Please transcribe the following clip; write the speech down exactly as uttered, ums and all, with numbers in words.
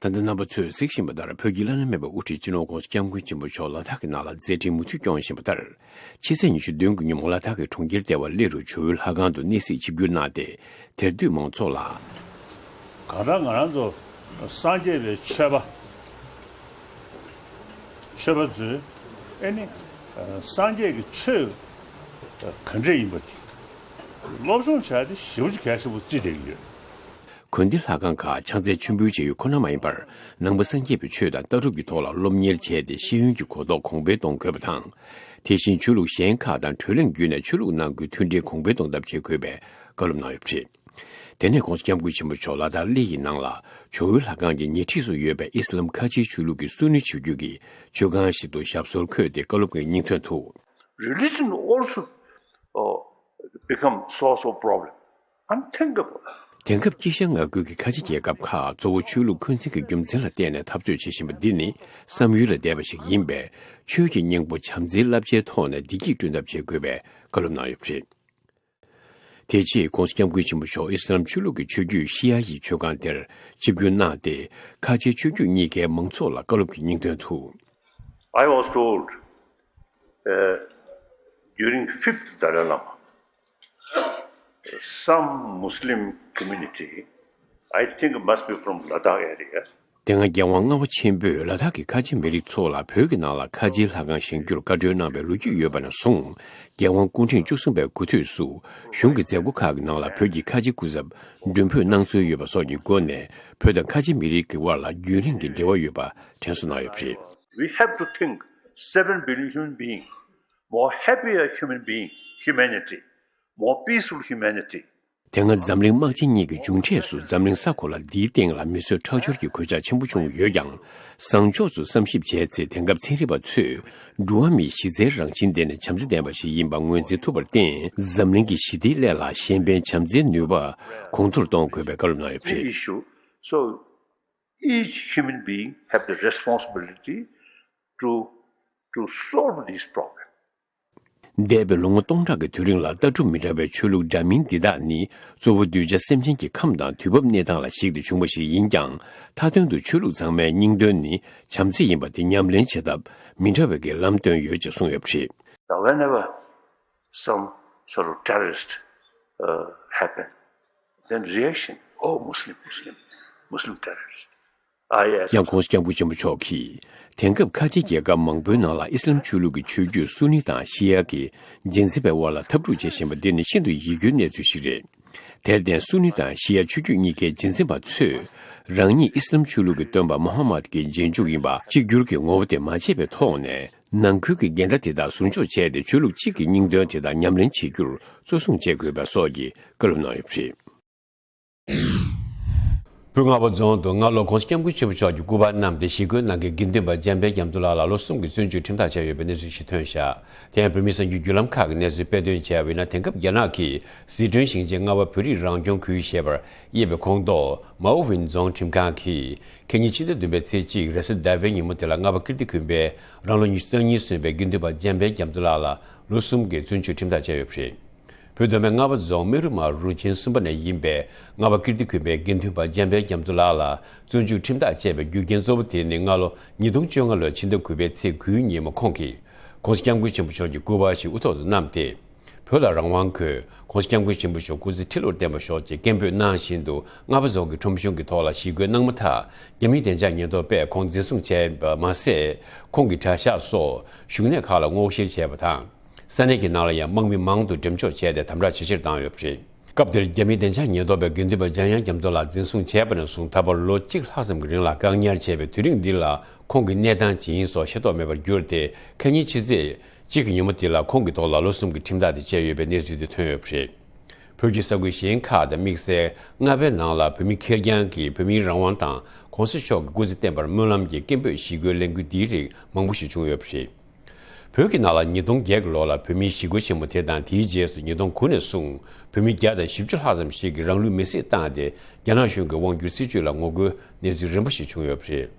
ད་ལྟ་རྣམ་པ་ཚོས་གཟིགས་བཞིན་པ་ལྟར། བོད་ཀྱི་བླ་ན་མེད་པའི་དབུ་ཁྲིད་སྤྱི་ནོར་༸གོང་ས་༸སྐྱབས་མགོན་ཆེན་པོ་མཆོག་ལ་དྭགས་ཀྱི་ནང་ལ་མཛད་འཕྲིན་མུ་མཐུད་སྐྱོང་བཞིན་པ་ལྟར། ཕྱི་ཚེས་ཉི་ཤུ་བདུན་གྱི་ཉིན་མོ་ལ་དྭགས་ཀྱི་གྲོང་ཁྱེར་ལྟེ་བ་གླེ་རུ་ཇོ་བོའི་ལྷ་ཁང་དུ་གནས་གཟིགས་ཆིབས་བསྒྱུར་གནང་སྟེ། དེར་འདུས་མང་ཚོགས་ལ། གང་ལྟར་ང་རང་ཚོ་སངས་རྒྱས་པའི་ཆོས་པ། ཆོས་པ་ཚོས་ཨེ་ནི། སངས་རྒྱས་ཀྱི་ཆོས་ག་འདྲས་ཡིན་པ་དེ་སློབ་སྦྱོང་བྱ་ཡ་དེ་ཞེ་པོ་ཅིག་གལ་ཆེན་པོ་བརྩིས་བསྡད་ཀྱི་ཡོད། དགོན་སྡེ་ལྷ་ཁང་ཁག་ཕྱག་འཚལ་མཆོད་འབུལ་བྱེད་ཡུལ་ཁོ་ན་མ་ཡིན་པར། ནང་པ་སངས་རྒྱས་པའི་ཆོས་དང་ལྟ་གྲུབ་ཀྱི་ཐོག་ལ་སློབ་གཉེར་བྱས་ཏེ། ཤེས་ཡོན་གྱི་གོ་རྟོགས་གོང་འཕེལ་གཏོང་དགོས་པ་དང་། དེ་བཞིན་ཆོས་ལུགས་གཞན་ཁག་དང་གྲོས་གླེང་བརྒྱུད་ནས་ཆོས་ལུགས་ནང་ཁུལ་མཐུན་སྒྲིལ་གོང་འཕེལ་གཏོང་ཐབས་བྱེད་དགོས་པའི་བཀའ་སློབ་གནང་ཡོད་པ་རེད། དེ་ནས་༸གོང་ས་༸སྐྱབས་མགོན་ཆེན་པོ་མཆོག་ལ་དྭགས་གླེ་ཡི་ནང་ལ་ཇོ་བོའི་ལྷ་ཁང་གི་ཉེ་འཁྲིས་སུ་ཡོད་པའི་ཨི་སི་ལམ་ཁ་ཆེའི་ཆོས་ལུགས་ཀྱི་སུ་ནི་ཆོས་བརྒྱུད་ཀྱི་ཆོས་ཁང་ཞིག་ཏུ་ཞབས་སོར་འཁོད་དེ་བཀའ་སློབ་ཀྱི་སྙིང་དོན་དུ། Religion also, uh, become source of problem. Unthinkable. དེང་སྐབས་དཀྱིལ་ཤར་མངའ་ཁུལ་གྱི་ཁ་ཆེ་རྒྱལ་ཁབ་ཁག་གཙོ་བོ་ཆོས་ལུགས་འཁོན་འཛིན་གྱི་རྒྱུ་མཚན་ལ་བརྟེན་ནས་འཐབ་རྩོད་བྱེད་བཞིན་པ་འདི་ནི་བསམ་ཡུལ་ལས་འདས་པ་ཞིག་ཡིན་པས། ཆོས་ཀྱི་སྙིང་པོ་བྱམས་བརྩེའི་བསླབ་བྱའི་ཐོག་ནས་བདེ་སྐྱིད་བསྐྲུན་ཐབས་བྱེད་དགོས་པའི་བཀའ་སློབ་གནང་ཡོད་པ་རེད། དེ་རྗེས་༸གོང་ས་༸སྐྱབས་མགོན་ཆེན་པོ་མཆོག་ཨི་སི་ལམ་ཆོས་ལུགས་ཀྱི་ཆོས་བརྒྱུད་ཤི་ཡ་ཡི་ཆོས་ཁང་དེར་ཆིབས་བསྒྱུར་གནང་སྟེ། ཁ་ཆེའི་ཆོས་བརྒྱུད་གཉིས་ཀའི་མང་ཚོགས་ལ་བཀའ་སློབ་ཀྱི་སྙིང་དོན་དུ། I was told, uh, during fifth Dalai Lama, some Muslim community, I think must be from Ladakh area, དེ་སྔ་རྒྱལ་དབང་ལྔ་པ་ཆེན་པོས་ལ་དྭགས་ཀྱི་ཁ་ཆེ་མི་རིགས་ཚོ་ལ་བོད་ཀྱི་ནང་ལ་ཁ་ཆེའི་ལྷ་ཁང་བཞེངས་རྒྱུར་བཀའ་འཁྲོལ་གནང་བའི་ལོ་རྒྱུས་ཡོད་པ་ནས་བཟུང་། རྒྱལ་དབང་སྐུ་ཕྲེང་བཅུ་གསུམ་པའི་འགོ་སྟོད་སུ་གཞུང་གི་མཛད་སྒོ་ཁག་གི་ནང་ལ་བོད་ཀྱི་ཁ་ཆེ་སྐུ་ཚབ་མགྲོན་འབོད་གནང་སྲོལ་ཡོད་པ་སོགས་ཀྱི་སྒོ་ནས། བོད་དང་ཁ་ཆེ་མི་རིགས་ཀྱི་དབར་ལ་རྒྱུན་རིང་གི་འབྲེལ་བ་ཡོད་པ་དྲན་གསོ་གནང་ཡོད་པ་རེད། We have to think seven billion human being, more happier human being, humanity, more peaceful humanity. དེ་སྔ་འཛམ་གླིང་དམག་ཆེན་གཉིས་ཀྱི་མཇུག་འབྲས་སུ་འཛམ་གླིང་ས་གོ་ལ་འདིའི་སྟེང་ལ་མི་གསོད་ཁྲག་སྦྱོར་གྱི་གོད་ཆག་ཆེན་པོ་བྱུང་ཡོད་ཀྱང་། བཟང་ཕྱོགས་སུ་བསམ་ཞིབ་བྱས་ཚེ། དེང་སྐབས་ཚན་རིག་པ་ཚོས་འགྲོ་བ་མིའི་གཞི་རྩའི་རང་བཞིན་དེ་ནི་བྱམས་བརྩེ་ལྡན་པ་ཞིག་ཡིན་པ་ངོས་འཛིན་ཐུབ་པར་བརྟེན། འཛམ་གླིང་གི་ཞི་བདེའི་སླད་ལ་གཞན་ཕན་བྱམས་བརྩེའི་ནུས་པ་གོང་མཐོར་གཏོང་དགོས་པའི་བཀའ་སློབ་གནང་ཡོད་པ་རེད། Issue. So each human being have the responsibility to, to solve this problem. འདས་པའི་ལོ་ངོ་སྟོང་ཕྲག་གི་དུས་རིང་ལ་ལྟ་གྲུབ་མི་འདྲ་བའི་ཆོས་ལུགས་འདྲ་མིན་འདི་དག་ནི་གཙོ་བོ་གདུལ་བྱ་སེམས་ཅན་གྱི་ཁམས་དང་དུས་བབ་གནས་སྟངས་ལ་གཞིགས་ཏེ་བྱུང་བ་ཞིག་ཡིན་ཀྱང་། མཐའ་དོན་དུ་ཆོས་ལུགས་ཚང་མའི་སྙིང་དོན་ནི་བྱམས་བརྩེ་ཡིན་པ་དེ་ཉམས་ལེན་བྱེད་ཐབས་མི་འདྲ་བའི་གི་ལམ་སྟོན་ཡོད་ཅེས་གསུངས་ཡོད་པ་རེད། Now, whenever some sort of terrorist, uh, happen, then reaction, "Oh, Muslim, Muslim, Muslim terrorist." ཡང་༸གོང་ས་༸སྐྱབས་མགོན་ཆེན་པོ་མཆོག་གིས། དེང་སྐབས་ཁ་ཆེ་རྒྱལ་ཁབ་མང་པོའི་ནང་ལ་ཨི་སི་ལམ་ཆོས་ལུགས་ཀྱི་ཆོས་བརྒྱུད་སུ་ནི་དང་ཤི་ཡ་གི་རྗེས་འཛིན་པའི་དབར་ལ་འཐབ་འཁྲུག་བྱེད་བཞིན་པ་འདི་ནི་ཤིན་ཏུ་ཡིད་སྐྱོའི་གནས་ཚུལ་ཞིག་རེད། དེར་བརྟེན། སུ་ནི་དང་ཤི་ཡ་ཆོས་བརྒྱུད་གཉིས་ཀའི་རྗེས་འཛིན་པ་ཚོས། རང་ཉིད་ཨི་སི་ལམ་ཆོས་ལུགས་ཀྱི་སྟོན་པ་མུ་ཧམ་མད་ཀྱི་རྗེས་འཇུག་ཡིན་པ་གཅིག་གྱུར་གྱི་ངོ་བོ་དེ་མ་བརྗེད་པའི་ཐོག་ནས། ནང་ཁུལ་གྱི་འགལ་ཟླ་དེ་དག་ཟུར་འཇོག་བྱས་ཏེ། ཆོས་ལུགས་གཅིག་གི་སྙིང་དོན་དེ་དག་ཉམས་ལེན་བྱེད་རྒྱུར་གཙོ་བཟུང་བྱེད་དགོས་པ་སོགས་ཀྱི་བཀའ་སློབ་གནང་ཡོད་པ་རེད། བོད་རྔ་བ་རྫོང་དུ་སྔ་ལོ་༸གོང་ས་༸སྐྱབས་མགོན་ཆེན་པོ་མཆོག་གི་སྐུ་པར་བསྣམས་ཏེ་ཞི་རྒོལ་གནང་མཁན་དགེ་འདུན་པ་འཇམ་དཔལ་རྒྱ་མཚོ་ལགས་ལ་ལོ་གསུམ་གྱི་བཙོན་འཇུག་ཁྲིམས་ཐག་བཅད་ཡོད་པའི་གནས་ཚུལ་ཞིག་ཐོན་བཞག་དེ་ཡང་བོད་མིའི་གསར་འགྱུར་བརྒྱུད་ལམ་ཁག་གིས་གནས་ཚུལ་སྤེལ་དོན་བྱས་པ་ཡིན་ན། དེང་སྐབས་རྒྱ་ནག་གིས་ཟི་ཁྲོན་ཞིང་ཆེན་རྔ་བ་བོད་རིགས་རང་སྐྱོང་ཁུལ་ཞེས་པར་དབྱེ་བའི་ཁོངས་གཏོགས་མའོ་ཝིན་རྫོང་ཁྲིམས་ཁང་གིས་ཁ་ཉིན་ཕྱི་ཟླ་བདུན་པའི་ཚེས་གཅིག་རེས་གཟའ་ཟླ་བའི་ཉིན་མོ་དེ་ལ་རྔ་བ་ཀིརྟི་དགོན་པའི་རང་ལོ་ཉི་ཤུ་རྩ་གཉིས་སོན་པའི་དགེ་འདུན་པ་འཇམ་དཔལ་རྒྱ་མཚོ་ལགས་ལ་ལོ་གསུམ་གྱི་བཙོན་འཇུག་ཁྲིམས་ཐག་བཅད་ཡོད་པ་རེད། བོད་མདོ་སྨད་རྔ་བ་རྫོང་སྨན་རུ་མ་རུ་ཆེན་གསུམ་པ་ནས་ཡིན་པའི་རྔ་བ་ཀིརྟི་དགོན་པའི་དགེ་འདུན་པ་འཇམ་དཔལ་རྒྱ་མཚོ་ལགས་ལ་བཙོན་འཇུག་ཁྲིམས་ཐག་བཅད་པའི་རྒྱུ་རྐྱེན་གཙོ་བོ་དེ་ནི་སྔ་ལོ་ཉིས་སྟོང་བཅོ་ལྔ་ལོའི་ཕྱི་ཟླ་དགུ་པའི་ཚེས་དགུའི་ཉིན་མོ་ཁོང་གིས་༸གོང་ས་༸སྐྱབས་མགོན་ཆེན་པོ་མཆོག་གི་སྐུ་པར་ཞིག་དབུ་ཐོག་ཏུ་བསྣམས་ཏེ། བོད་ལ་རང་དབང་དགོས། ༸གོང་ས་༸སྐྱབས་མགོན་ཆེན་པོ་མཆོག་སྐུ་ཚེ་ཁྲི་ལོར་བརྟན་པར་ཤོག་ཅེས་སྐད་འབོད་གནང་བཞིན་དུ། རྔ་བ་རྫོང་གི་ཁྲོམ་གཞུང་གི་ཐོག་ལ་ཞི་རྒོལ་གནང་མ་ཐག་རྒྱ་མིའི་བདེ་འཇགས་ཉེན་རྟོག་པས་ཁོང་འཛིན་བཟུང་བྱས་པ་མ་ཟད། ཁོང་གི་གྲྭ་ཤག་སོགས་བཞུགས་གནས་ཁག་ལ་སྔོག་བཤེར་བྱས་པ་དང་། ས་གནས་ཀྱི་ནང་ལ་ཡང་དམག་མི་མང་དུ་འགྲེམས་འཇོག་བྱས་ཏེ་དམ་དྲག་ཇེ་ཆེར་བཏང་ཡོད་པ་རེད། སྐབས་དེར་རྒྱ་མིའི་བདེ་འཇགས་ཉེན་རྟོག་པས་དགེ་འདུན་པ་འཇམ་དབྱངས་རྒྱ་མཚོ་ལགས་འཛིན་བཟུང་བྱས་པ་ནས་བཟུང་ད་བར་ལོ་གཅིག་ལྷག་ཙམ་གྱི་རིང་ལ་བཀག་ཉར་བྱས་པའི་དུས་རིང་འདི་ལ་ཁོང་གི་གནས་སྟངས་ཇི་ཡིན་སོགས་ཤེས་རྟོགས་མེད་པར་གྱུར་ཏེ། ཁ་ཉིན་ཕྱི་ཚེས་གཅིག་གི་ཉིན་མོ་དེ་ལ་ཁོང་གི་ཐོག་ལ་ལོ་གསུམ་གྱི་ཁྲིམས་ཐག་དེ་བཅད་ཡོད་པའི་གནས་ཚུལ་དེ་ཐོན་ཡོད་པ་རེད། བོད་ཀྱི་ས་ཁུལ་གཞན་ཁག་དང་དམིགས་བསལ་རྔ་བའི་ནང་ལ་བོད་མི་ཁེར་རྐྱང་གིས་བོད་མིའི་རང་དབང་དང་༸གོང་ས་མཆོག་གི་སྐུ་ཚེ་བརྟན་པར་སྨོན་ལམ་གྱི་སྐད་འབོད་ཞི་རྒོལ་ལས་འགུལ་འདིའི་རིགས་མང་པོ་ཞིག་བྱུང་ཡོད་པ་རེད། བོད་ཀྱི་ནང་ལ་ཉིས་སྟོང་བརྒྱད་ཀྱི་ལོ་ལ་བོད་མིའི་ཞི་རྒོལ་ཆེན་མོ་དེ་དང་དེའི་རྗེས་སུ་ཉིས་སྟོང་དགུ་ནས་བཟུང་བོད་མི་བརྒྱ་དང་བཞི་བཅུ་ལྷག་ཙམ་ཞིག་གིས་རང་ལུས་མེར་སྲེག་བཏང་སྟེ། རྒྱ་ནག་གཞུང་གི་དབང་སྒྱུར་སྲིད་བྱུས་ལ་ངོ་རྒོལ་གནས་ཚུལ་རིམ་པ་ཞིག་བྱུང་ཡོད་པ་རེད།